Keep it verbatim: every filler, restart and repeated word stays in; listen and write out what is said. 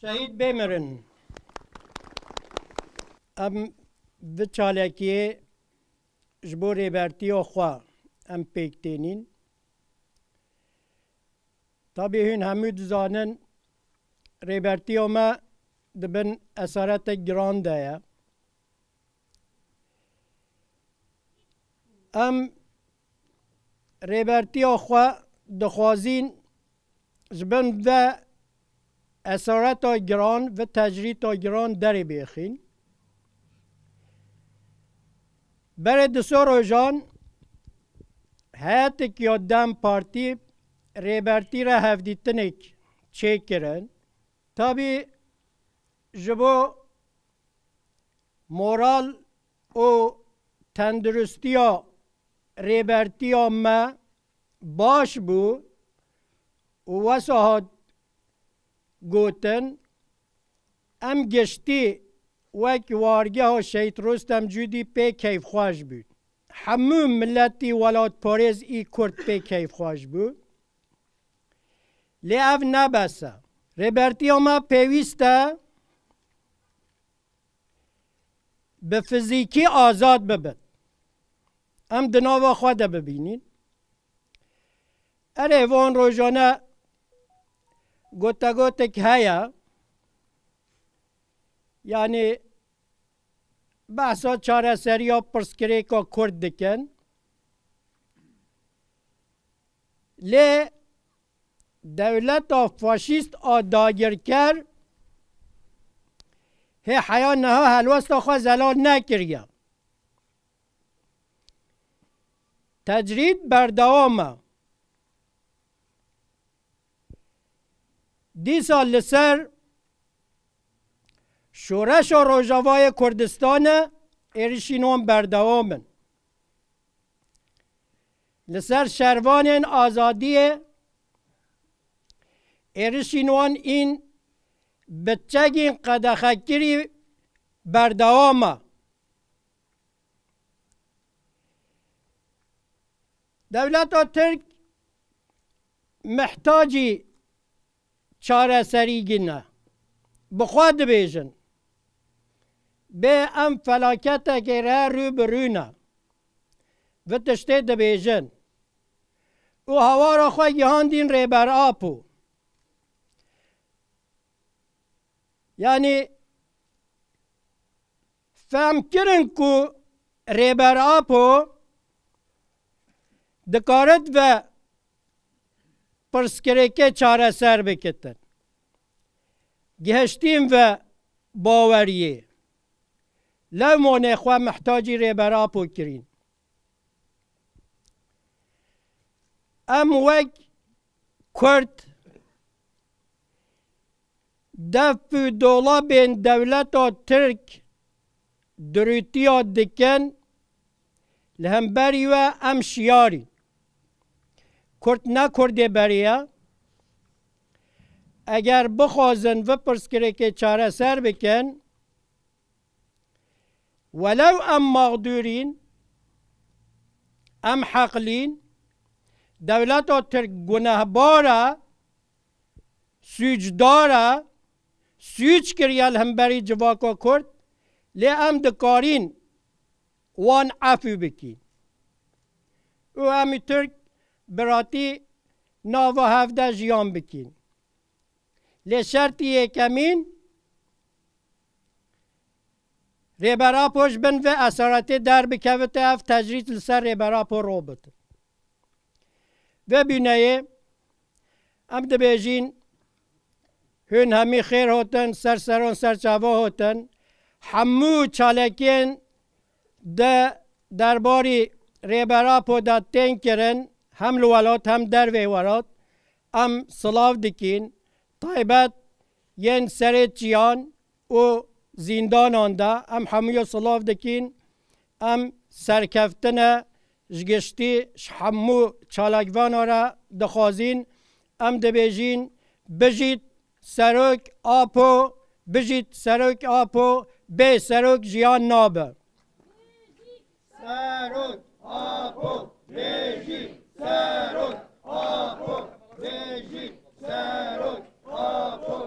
Şehîd bêmirin. Em vi çalekiyê ji bo rêbertiya xwe em pêk tênîn. Tabî hûn hemû dizanin rêbertiya me di bin esaretek giran de ye. Em rêbertiya xwe dixwazîn ji bin ve esareta giran, ve tecrîta giran derê bêxîn. Berê du sê rojan heyetek ya DEM Partî rêbertî re hevdîtinek çêkirin. Tabî ji bo moral û tenduristiya rêbertiya me baş bû û wesa hat gotin, em giştî wek wargeha Şehîd Rostem Cûdî pê keyfxweş bûn. Hemû miletî welatparêz î Kurd pê keyfxweş bû. Lê ev ne bes e. Rêbertiya me pêwîst e bi fizîkî azad bibin. Em di nava xwe de bibînin. Erê, van rojane gotegotek heye. Yanî behsa çareseriya pirsgirêka Kurd dikin. Lê dewleta faşîst a dagirker hê heya niha helwesta xwe zelal nekiriye. Tecrîd berdewam e. Dîsa li ser Şoreşa Rojavayê Kurdistanê êrişîn wan berdewam in. Li ser şervanên azadiyê êrişîn wan în bi çekên qedexekirî berdewam e. Dewleta Tirk mihtacî çareserî gine. Bi xwe dibêjin. Bê em felaketekê re rû bi rû ne. Vi tiştê dibêjin. Û hawara xwe gihandîn Rêber Apo. Yanî fehm kirin ku Rêber Apo dikarit ve pirsgirêkê çareser bikitin. Gihiştîn ve baweriyê. Lewmanê xwe mihtacî Rêber Apo kirîn. Em wek Kurd def û dolabên dewleta Tirk durûtiya dikin, li hemberî we em şiyarî. Kurd ne Kurdê berê ye. Eger bixwazin vi pirsgirêkê çareser bikin, welew em mexdûrîn, em heqlîn, dewleta Tirk gunehbar e, sûcdar e, sûc kiriye li hemberî civaka Kurd, lê em dikarîn wan efû bikîn. Û em û Tirk biratî nava hev de jiyan bikîn. Lê şertî yekemîn, Rêber Apo ji bin vê esaretê derbikevite, ev tecrîd li ser Rêber Apo robite. Vê bîneyê em dibêjin, hûn hemî xêr hotin, ser seran ser çava hotin. Hemû çalakiyên de derbarî Rêber Apo de tên kirin, hem li welat hem dervê welat, em silav dikîn. Taybet yên serê çiyan û zîndanan de em hemûya silav dikîn. Em serkeftine ji giştî ji hemû çalakvana re dixwazîn. Em dibêjin, bijît Serok Apo, bijît Serok Apo, bê Serok jiyan nabe. Serok Apo, bijî Serok Apo, bijî Serok Apo.